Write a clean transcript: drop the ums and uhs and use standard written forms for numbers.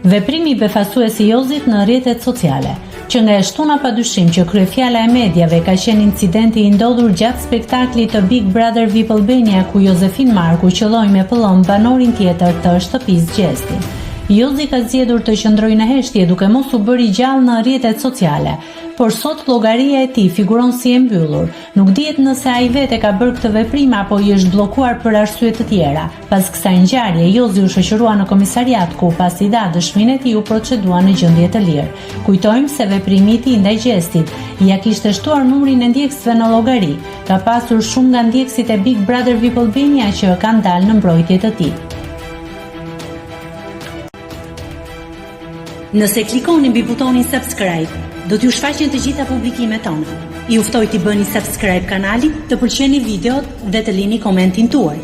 Veprimi befasues i Jozit në rrjetet sociale. Që nga e shtuna padyshim që kryefjala e mediave ka qenë incidenti i ndodhur gjatë spektaklit të Big Brother VIP Albania ku Jozefin Marku qëlloi me pëllëmbë banorin tjetër të shtëpisë Gjestin. Jozi ka zgjedhur të qëndrojë në heshtje duke mos u bërë i gjallë në rrjetet sociale. Por sot llogaria e tij figuron si e mbyllur. Nuk dihet nëse ai vetë e ka bërë këtë veprim apo i është bllokuar për arsye të tjera. Pas kësaj ngjarje, Jozi u shoqërua në komisariat ku, pasi dha dëshminë e tij u procedua në gjendje të lirë. Kujtojmë se veprimi i tij ndaj Gjestit ia kishte shtuar numrin e ndjekësve në llogari. Ka pasur shumë nga ndjekësit e Big Brother VIP Albania që kanë dalë në mbrojtje të tij. Nëse klikoni mbi butonin subscribe, do t'ju shfaqen të gjitha publikimet tona. Ju ftoj t'i bëni subscribe kanalit, të pëlqeni videot dhe të lini komentin tuaj.